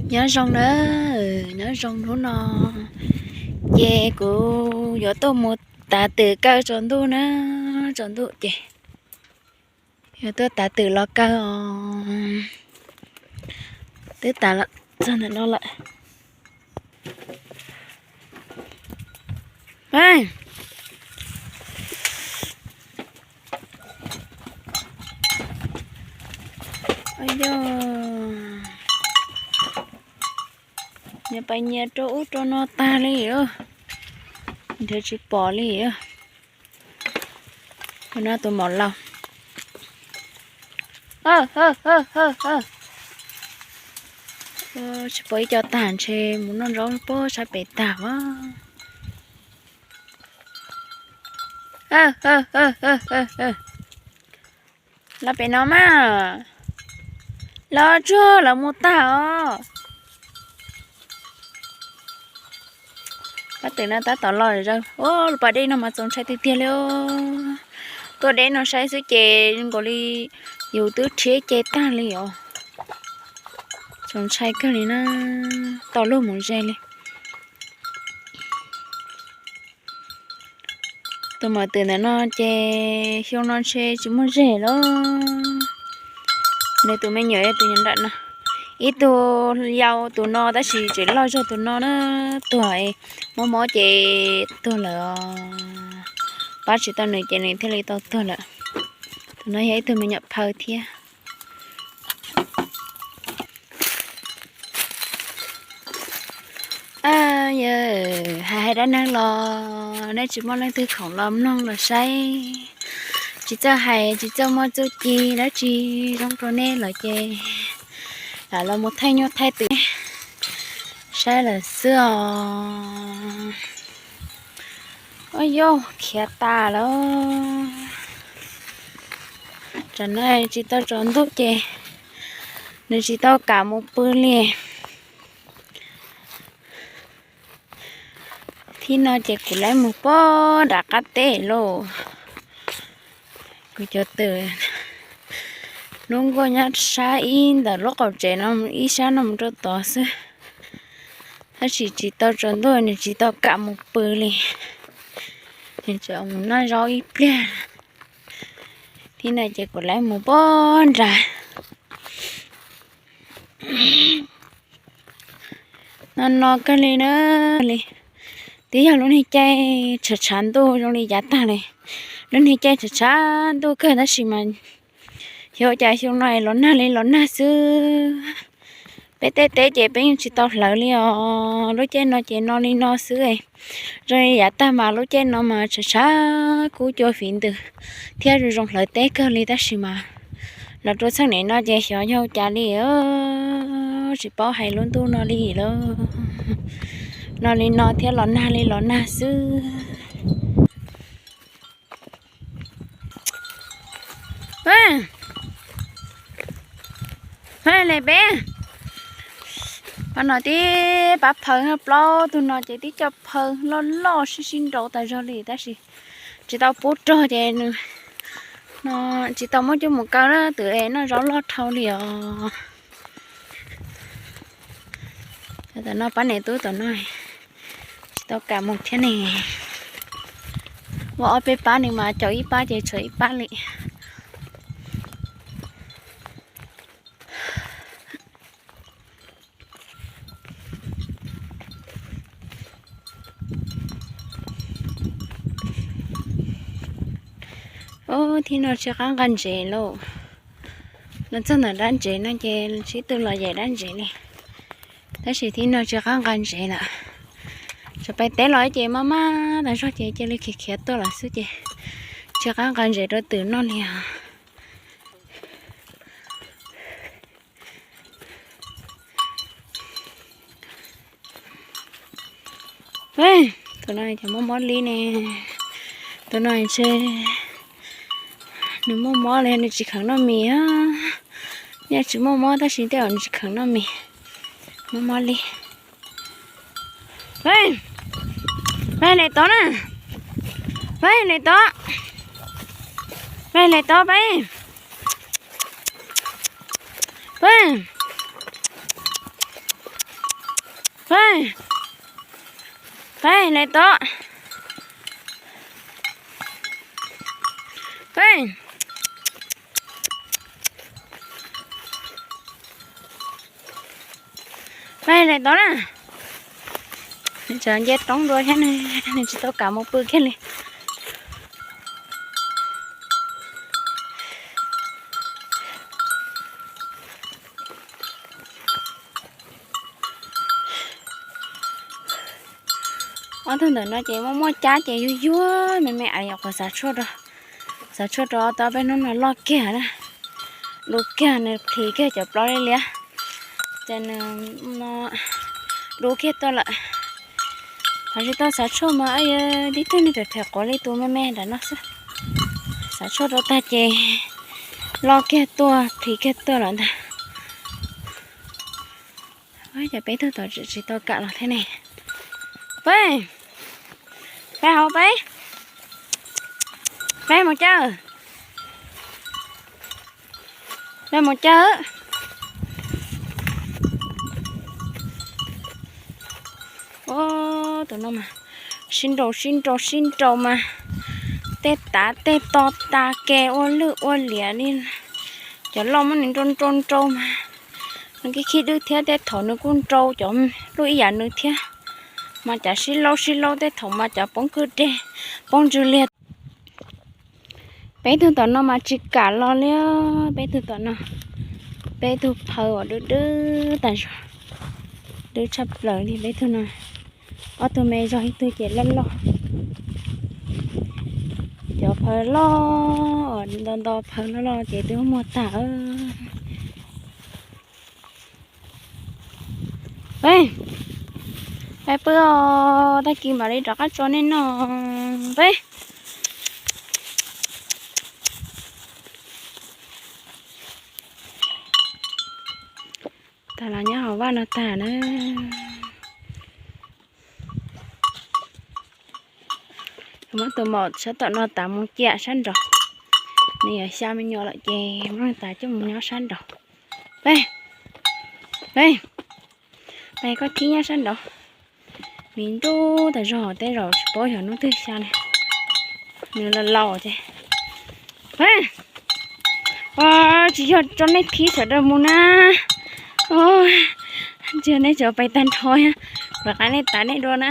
Nyob zoo na, nyob zoo hnub no ces kuv yuav tuaj mus tav twm kaw tsaus ntuj na, tsaus ntuj ces yuav tuaj tav twm los kaw os. Twb tav txog ntawm no lawm. Nyias pais nyias rau ub rau no tag li, nrhiav tsis pom li. Tus no tus maum laus. Tsis pom ib co tag, ntshe mus noj zaub puag sab pem tag as. Los pem no mas, los tsuag lawv mus tag os. Pab twm no tab tom los zaws. Lub pas dej no mas txaus ntshai tiag tiag li. Tuaj deb no saib xwb ces zoo nkaus li yus twb rhiab ce tag li os. Txaus ntshai kawg li na, tau luag mus ze li. Tus maum twm ntawm no ces xyoo no ntshe tsis muaj zeg lawm. Nws tus me nyuam yog tus nyob nram no. Ib tug yau tus no tab sis tseem loj zog tus no na, tuag, mob mob ces tuag lawm os. Pab tsis tau nws ces nws thiaj li tau tuag lawm. Tus no yog ib tug me nyuam phaw thiab. Yawg, hais hais dab neeg los nej tsis muaj leej twg khoom los mloog los saib. Tsis txawj hais tsis txawj muaj txuj ci dab tsi zoo rau nej lawm ces lam los mus thaij nyuj thaij twm saib lawm xwb os. Ua yog khiav tas lawm. Tsam no tsis tau tsaus ntuj ces nws tsis tau kam mus pw li. Thib no ces kuv lawv mus pog nram qab teb lauj. Kuv cov twm, lub nkuaj nyob sab ib ntawm lub qaum tsev no, ib sab no mus rau tod xwb. Tab sis tsis tau tsaus ntuj nws tsis tau kam mus pw li. Nws tseem mus noj zaub ib pliag. Thib no ces kuv lawv mus pog nrad. No no kawg li na li. Twb yog lub niag caij tshav tshav ntuj zoo li yav tag li. Lub niag caij tshav tshav ntuj kawg tab sis mas xyov cas xyoo no los nag li los nag xwb. Peb tej teb ces peb yeej tsis tau hlawv li os. Lub caij no ces no li no xwb. Zoo li yav tag mas lub caij no mas tshav tshav kub cua fiv ntws thiab zoo zoo hlawv teb kawg li tab sis mas los rau txheej niam no ces xyov yog cas li, tsis paub hais lub ntuj no li lawm. No li no thiab los nag li los nag xwb. Le peb, pab no tib pab phaw, plaub tug no ces tib co phaw loj loj sib sib nraus tas zog li tab sis tsis tau pub rog ces nws, no, tsis tau muab coj mus kaw na, twm noj zaub loj dhau li os. Tam no pab niam tub tom no tsis tau kam mus thiab ne. Muaj ob peb pab nws mas caum ib pab ces tshuav ib pab li. Ub, thib no tsw qab nqa ntsev lauj. Los txog ntawm dab ntsev no ces sib tw los yaim dab ntsev li. Tab sis thib no tsw qab nqa ntsev lawm. Tsuas pais teb los ces maj maj tas zog ces cia li khiav khiav tuaj lawm xwb ces tsw qab nqa ntsev rau twm noj li os. Tus no ces mob mob li ne. Tus no ntshe nws mob mob li nws tsis kheev noj mis. Yog tsis mob mob tab sis tej zaum nws tsis kheev noj mis. Mob mob li. Peb, peb le tod na. Peb le tod. Peb le tod peb. Peb. Peb, peb, lawv tod. Peb, peb, lawv tod na. Nws tseem nce roob dua thiab ne, nws tsis tau kam mus pw kiag li. Ob tug ntawm no ces muaj muaj cab ces yuag yuag me me es yog qhov xav tshuaj rau, xav tshuaj rau ob tug peb hnub no loj kiag na, du kiag nws plhis kiag cov plaub liab liab, ces nws du kiag tuaj lawm. Qhov tsis tau xav tshuaj mas yog tib tug niag phem phem quav li tus me me nram no xwb. Xav tshuaj rau tag ces loj kiag tuaj plhis kiag tuaj lawm ntag. Ces peb tug tom tsis tau kam los thiab ne. Peb, peb hauv peb, peb mus caw, peb mus caw. Tus no mas sib nraus sib nraus sib nraus mas tej tav tej to tas ke ua lwj ua liam li. Cov loj muab nws nrau nrau nrau mas nws khib khib dwb thiab, tej thaum nws kuj nrau cov lub ib yam nws thiab. Mas cav sib laub sib laub tej thaum mas cav poob kwj deg poob ntswg liag. Peb tug tom no mas tsis kam los li, peb tug tom no, peb tug phaw uas dub dub tas zog, dub tshaj plaws li peb tug no. Ob tug me zog ib tug ces loj loj. Cov phaw loj, nto nto phaw loj loj ces twb muag tag. Peb, peb pw os, tag kis mam li rov qab tso nej noj. Peb, tag los nyob hauv vaj no tag na. Muab tus maum sab tom no tav mus ciam sab nraud. Nws yuav xya me nyuam lawm ces muab tas coj mus nyob sab nraud. Peb, peb, peb koj thib nyob sab nraud. Miv nruj tas zog, tej zaum tsis paub yog hnub twg xya ne. Nws laus laus ces, tsis yog tso nej thib sawv daws mus na. Ntsia nej tsuas pais tag nrho, rov qab nej tav nej dua na.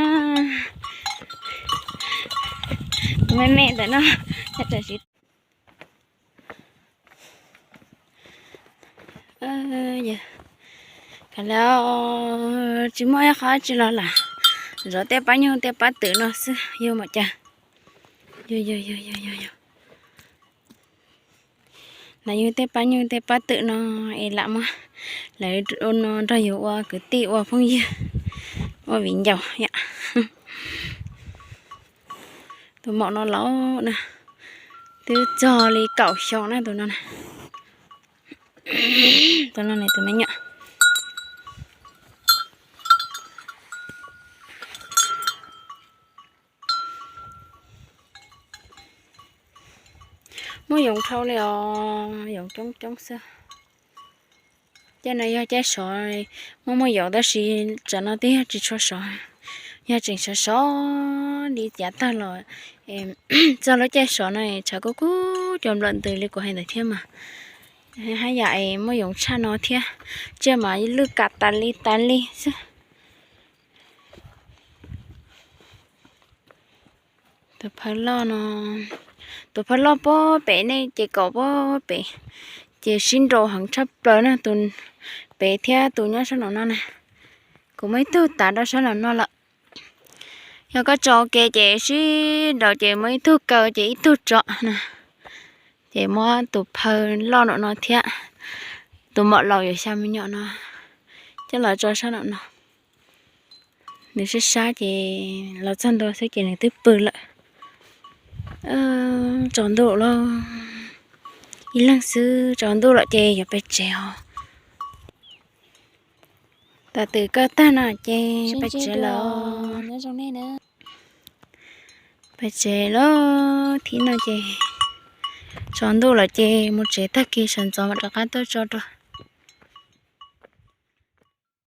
Tus me me ntawm no, tam sim kav liam, tsis muaj ib qho dab tsi los lam zov tej pab nyuj tej pab twm no xwb, yog mas cas. Yog, yog, yog, yog, yog, yog. Lam yug tej pab nyuj tej pab twm no es lam muab lawv no nrog yus ua kwv tij ua phooj ywg ua viv ncaus yom. Tus maum no laus na, twb txog li kaum xyoo na tus no na. Tus no ne tus me nyuam. Muaj yoov dhau li os, yoov coob coob xwb. Caij no yog caij sov, muaj muaj yoov tab sis tsam no twb yog tsis tshua sov, yog tseem sov sov li cav tag los, txog lub caij sov no tshav kub kub cov nplawm ntws li kuv hais ntawd thiab mas. Haj yam es muaj yoov tshaj no thiab, tsiaj mas lwj kam tas li tas li xwb. Tus phawj loj no, tus phawj loj puag pem nej ces kaum puag pem, ces sib nraus heev tshaj plaws na, tus pem thiab tus nyob sab nraum no na. Kuv muaj ib tug tav rau sab nraum no lawm. Yog koj tso ua ke ces sib nraus ces muaj ib tug kaw ces ib tug tso na. Ces muab tus phawj loj nraum no thiab tus maum laus yuav xya me nyuam no coj los tso sab nraum no. Nws sab sab ces los txog ntua xwb ces nws twb pw lawm. Tsaus ntuj lawm, ib leeg xwb, tsaus ntuj lawm ces yuav pem tsev os. Tam twm kawg tag no ces pem tsev lawm. Pem tsev lawm, thib no ces tsaus ntuj lawm ces mus tsev, tag kis sawv ntxov mam rov qab tuaj tso rau.